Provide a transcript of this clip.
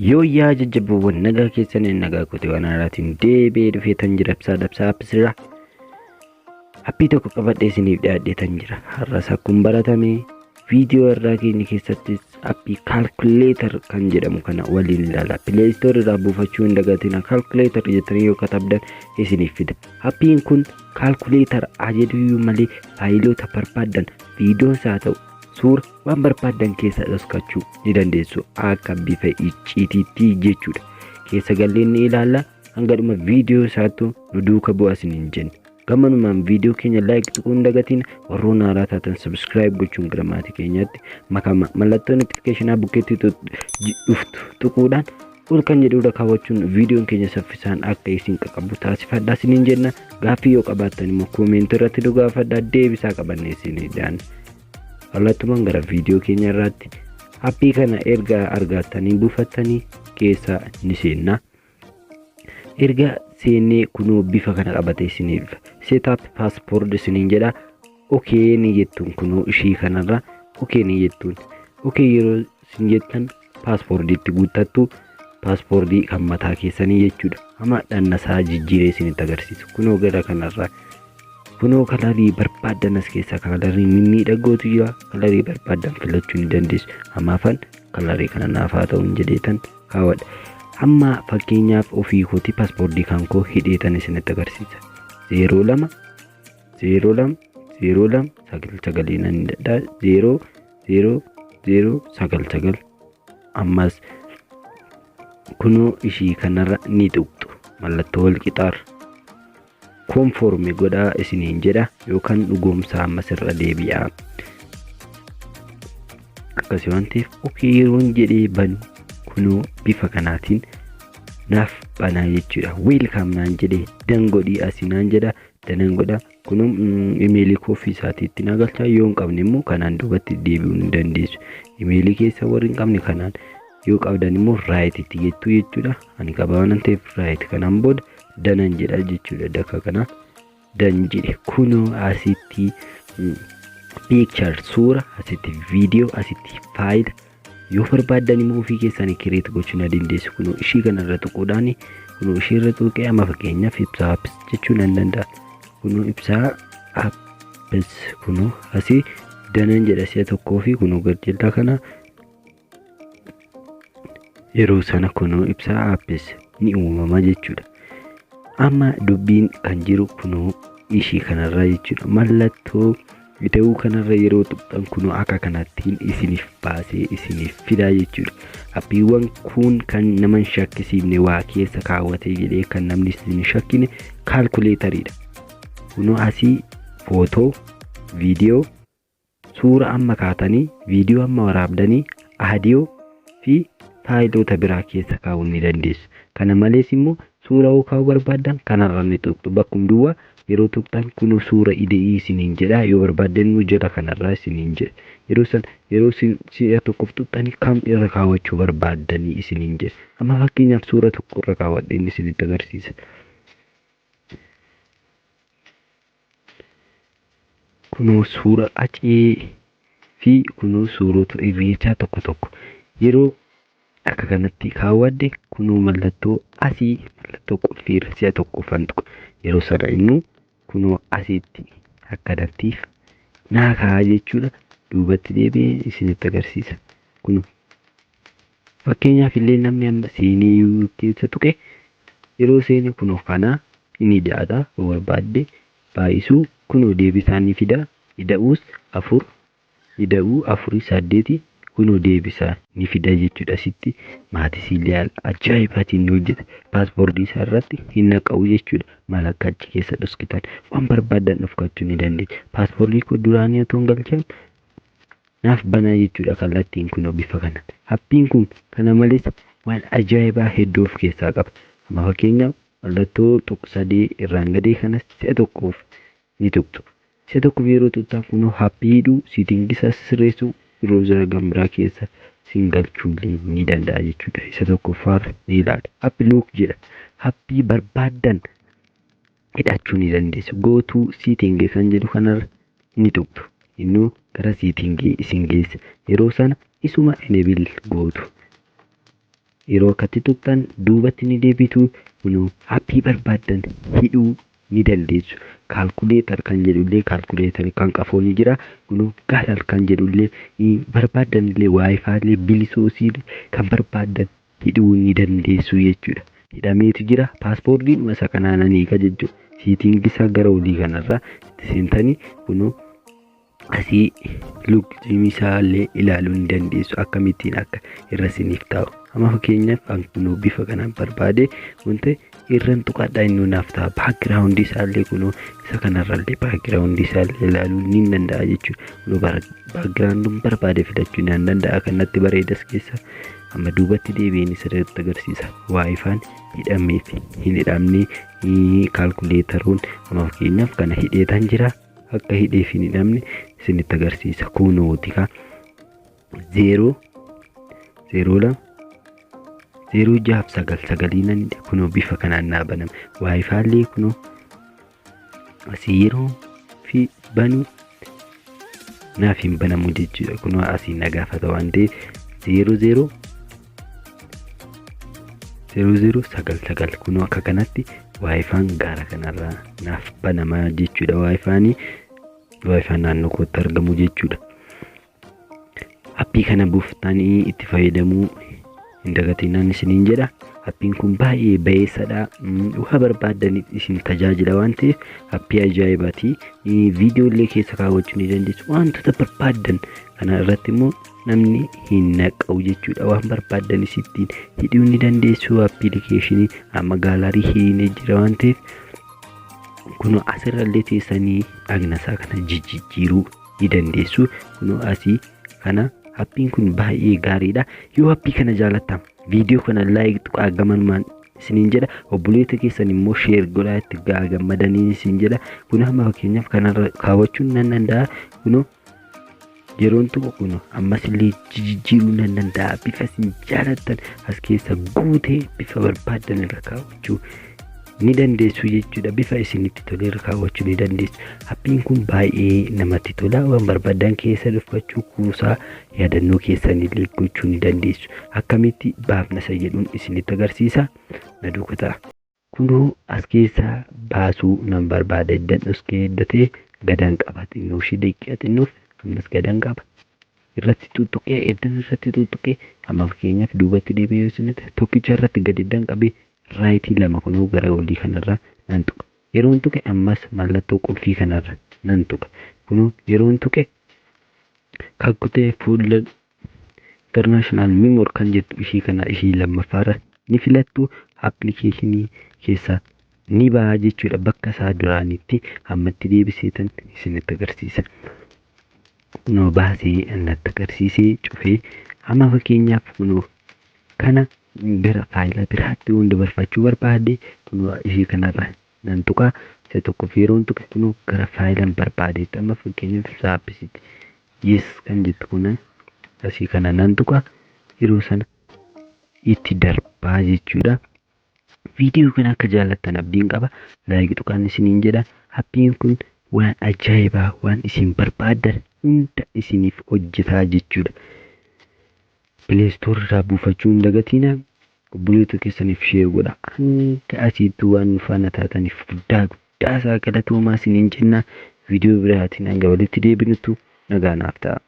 Yooyyaa jajjaboowwan, nagaa keessanii? Nagaa kooti. Waan haaraatiin deebi'ee dhufee tan jira. Ibsaa Dabsaa Appsirraa appii tokko qabadhee isiniif dhiyaadhee tan jira. Har'as akkuma baratame viidiyoo irraa keenya keessattis appii calculator kan jedhamu kana waliin ilaala. Play Store irraa buufachuu hin dagatina. Calculator jettanii yoo katabdan isiniif fida. Appiin kun calculator haa jedhuyyuu malee faayiloota barbaaddan, viidiyoos haa ta'u suura, waan barbaaddan keessa dhoskachuu ni dandeessu, akka bifa icciitiitti jechuudha. Keessa galleen ni ilaalla. Hanga dhuma viidiyoo isaattu nu duuka bu'aa isiniin jenna. Gamanumaan viidiyoo keenya like tuquu hin dagatiin. Warroon haaraa taatan subscribe gochuun gara maatii keenyaatti makama. Mallattoo notificationaa bukkeetti dhuftu tuquudhaan ol kan jedhudha kaawwachuun viidiyoon keenya saffisaan akka isin qaqqabu taasifadhaa isiniin jenna. Gaaffii yoo qabaattan immoo commentii irratti nu gaafadhaa, deebisaa qabannee isinii dhiyaanna. Kallattumaan gara viidiyoo keenya irraatti appii kana erga argattanii buufattanii keessa ni seenna. Erga seennee kunoo bifa kana qabatee isiniif "setup password" isiniin jedha. Okay ni jettuun, kunoo ishii kanarra okay ni jettuun. Okay yeroo isin jettan passwordiitti guuttattu, passwordii kan mataa keessanii jechuudha. Amma dhannasaa jijjiiree isinitti agarsiisu. Kunoo gara kanarra kunoo colorii barbaaddan as keessaa colorii mimmiidhagootu jira. Colorii barbaaddan filachuu ni dandeessu. Ammaafan colorii kana naaf haa ta'uun jedheetan kaawwadha. Amma fakkeenyaaf ofii kooti passwordii kan koo hidheetan isinitti agarsiisa. 02 02 02 99 nan dadhaa 0 0 0 9 9. Ammas kunoo ishii kanarra ni tuqxu, mallattoo wal qixaarra. "Confirm godhaa" isiniin jedha yookaan dhugoomsaa ammas irra deebi'a. Akkasii waan ta'eef okay yeroon jedhee banu kunoo bifa kanaatiin naaf banaa jechuudha. "Welcome" naan jedhee, "done godhii" asii naan jedha, donean godha. Kunoo imeelii koo ofii isaatiitti na galcha. Yoo hin qabne immoo kanaan duubatti deebi'uu ni dandeessu. Imeelii keessa warri hin qabne kanaan, yoo qabdan immoo rightitti jettu jechuudha. Ani qabaa waan ta'eef right kanaan booda donean jedha jechuudha. Daka kana done jedhe. Kunoo asitti picture, suura, asitti viidiyoo, asitti faayila, yoo barbaaddan immoo ofii keessanii create gochuu na dandeessu. Kunoo ishii kanarra tuquudhaan, kunoo ishii irra tuqee amma fakkeenyaaf Ibsaa Apps jechuu nan danda'a. Kunoo Ibsaa Apps, kunoo asii donean jedha si'a tokkoo fi kunoo gad kana yeroo sana kunoo Ibsaa Apps ni uumama jechuudha. Amma dubbiin kan jiru kunoo ishii kanarra jechuudha. Mallattoo ida'uu kanarra yeroo tuqxan kunoo akka kanattiin isiniif baasee isiniif fidaa jechuudha. Appiiwwan kun kan nama hin shakkisiifne, waa keessa kaawwatee jedhee kan namni isin hin shakkine calculatoriidha. Kunoo asii footoo, viidiyoo, suura amma kaatanii, viidiyoo amma waraabdanii, aadiyoo fi faayiloota biraa keessa kaa'uu ni dandeessu. Kana malees immoo suura yoo kaa'uu barbaaddan kanarra ni tuqxu. Bakkum duwwaa yeroo tuqxan kunoo suura ida'ii isiniin jedha. Yoo barbaaddan immoo jala kanarraa isiniin jedha. Yeroo san yeroo si'a tokkoof tuqxanii kam irra kaawwachuu barbaaddanii isiniin jedha. Amma fakkeenyaaf suura tokko irra kaawwadheen isinitti agarsiisa. Kunoo suura Acee fi kunoo suurota irreechaa tokko tokko yeroo akka kanatti kaawwadhe, kunoo mallattoo asii, mallattoo qulfii irra si'a tokkoffan tuqa. Yeroo sana innuu kunoo asitti akkanattiif naa kaa'a jechuudha. Duubatti deebi'ee isinitti agarsiisa. Kunoo fakkeenyaaf illee namni amma seenee keessa tuqe, yeroo seene kunoo kana inni ida'ata. Yoo barbaadde baay'isuu kunoo deebisaa ni fida. Ida'uus afur ida'uu afurii saddeeti, kunoo deebisaa ni fida jechuudha. Asitti mathsiilee haala ajaa'ibaatiin ni hojjeta. Passwordii isaa irratti hin naqa'u jechuudha. Maal akka achi keessa dhoskitan, waan barbaadan dhokfachuu ni dandeenya. Passwordii koo duraanii otoo hin galchin naaf banaa jechuudha kallattiin kunoo bifa kanaan. Appiin kun kana malees waan ajaa'ibaa hedduu of keessaa qaba. Amma fakkeenyaaf mallattoo tuqu sadii irraan gadee kanas si'a tokkoof ni tuqxu. Si'a tokkoof yeroo tuqxan kunoo appii hidhuu, settingii isaa sirreessuu, browsera kan biraa keessa sin galchuullee ni danda'a jechuudha. Isa tokkoffaarra ni ilaala. "App lock" jedha. Appii barbaaddan hidhachuu ni dandeessu. "Go to setting" kan jedhu kanarra ni tuqxu. Innuu gara settingii isin geessa. Yeroo sana isuma enable gootu. Yeroo akkatti tuqxan duubatti ni deebitu. Kunoo appii barbaaddan hidhuu ni dandeessu. Calculator kan jedhullee, calculator kan qafoo ni jira. Kunoo gallery kan jedhullee barbaaddan illee, WiFi illee, Bluetoothii kan barbaaddan hidhuu ni dandeessu jechuudha. Hidhameetu jira. Passwordiin isa kanaan hiika jechuudha. Setting isaa gara olii kanarraa itti seentanii kunoo asii look isaa illee ilaaluu ni dandeessu, akkamittiin akka irra isiniif taa'u. Amma fakkeenyaaf an kunoo bifa kanaan barbaade wanta irran tuqadhaa, inni naaf ta'a. Backgroundii isaallee, kunoo isa kanarrallee backgroundii isaallee ilaaluu ni danda'a jechuudha. Kunoo backgrounduun barbaade filachuu ni danda'a, kan natti bareedas keessa. Amma duubatti deebi'een isirratti agarsiisa. WiFiin hidhamee fi hin hidhamne, calculatoruun amma fakkeenyaaf kana hidheetan jira. Akka hidhee fi hin hidhamne isinitti agarsiisa. Kunooti ka 0 0 2 0 6 9 9 nan kunoo bifa kanaan naa banama. WiFillee kunoo asii yeroo fi banu naaf hin banamu jechuudha. Kunoo asii na gaafata waan ta'eef 0 0 0 0 9 9 kunoo akka kanatti WiFiin gaara kanarraa naaf banamaa jechuudha. WiFiin naannoo kootti argamu jechuudha. Appii kana buuftanii itti fayyadamuu hin dagatinaan isiniin jedha. Appiin kun baay'ee bayeessadha. Waa barbaaddaniif isin tajaajila waan ta'eef appii ajaa'ibaati. Viidiyoo illee keessa kaawwachuu ni dandeessu. Wantoota barbaaddan kana irratti immoo namni hin naqa'u jechuudha. Waan barbaaddan ittiin hidhuu ni dandeessu. Appilikeeshinii amma gallery hidhee jira waan ta'eef kunoo asirrallee teessanii dhagna isaa kana jijjiiruu ni dandeessu. Kunoo asii kana appiin kun baay'ee gaariidha. Yoo appii kana jaalattan viidiyoo kana like tuqaa gamanumaan isiniin jedha. Obboleessa keessan immoo share godhaa, itti gammadanii isin jedha. Kun amma fakkeenyaaf kanarra kaawwachuun nan danda'a. Kunoo yeroon tuqu kun ammas illee jijjiiruu nan danda'a. Bifa isin jaalattan as keessa guutee bifa barbaaddan irra kaawwachuu ni dandeessu jechuudha. Bifa isinitti tole irra kaawwachuu ni dandeessu. Appiin kun baay'ee namatti tola. Waan barbaadan keessa dhufachuu, kuusaa yaadannoo keessanillee gochuu ni dandeessu. Akkamitti baafna isa jedhuun isinitti agarsiisa. Na duuka ta'a. Kunoo as keessaa baasuu nan barbaada. Iddan dhoskee iddatee gadan qaba. Xinnoo ishee daqiiqaa xinnoof ammas gadan qaba. Irratti tuttuqee, iddan irratti tuttuqee, amma fakkeenyaaf duubatti deebi'ee isinitti tokkicha irratti gadi iddan qabee rightii lama kunoo gara olii kanarra nan tuqa. Yeroon tuqe ammas mallattoo qulfii kanarra nan tuqa. Kunoo yeroon tuqe kakkutee fuula international memory kan jettu ishii kana, ishii lammaffaarra ni filattu, appilikeeshinii keessa ni ba'a jechuudha. Bakka isaa duraanitti ammatti deebiseetan isinitti agarsiisa. Kunoo baasee natti agarsiisee cufee, amma fakkeenyaaf kunoo kana gara faayila biraatti yoon dabarfachuu barbaade kunoo ishii kanarra nan tuqa. Isa tokkoof yeroon tuqe kunoo gara faayilan barbaadeetti, amma fakkeenyaaf saappisitti yes kan jettu kun asii kana nan tuqa, yeroo sana itti darbaa jechuudha. Viidiyoo kana akka jaallattan abdiin qaba. Like tuqaan isiniin jedha. Appiin kun waan ajaa'ibaa, waan isin barbaaddan hunda isiniif hojjetaa jechuudha. Play Store irraa buufachuu hin dagatinaa. Obboleessa keessaniif share godha. Hanga asiitti waan nu faana taataniif guddaa guddaa isaa galatoomaa isiniin jenna. Viidiyoo biraatiin hanga walitti deebinutti nagaa naaf ta'a.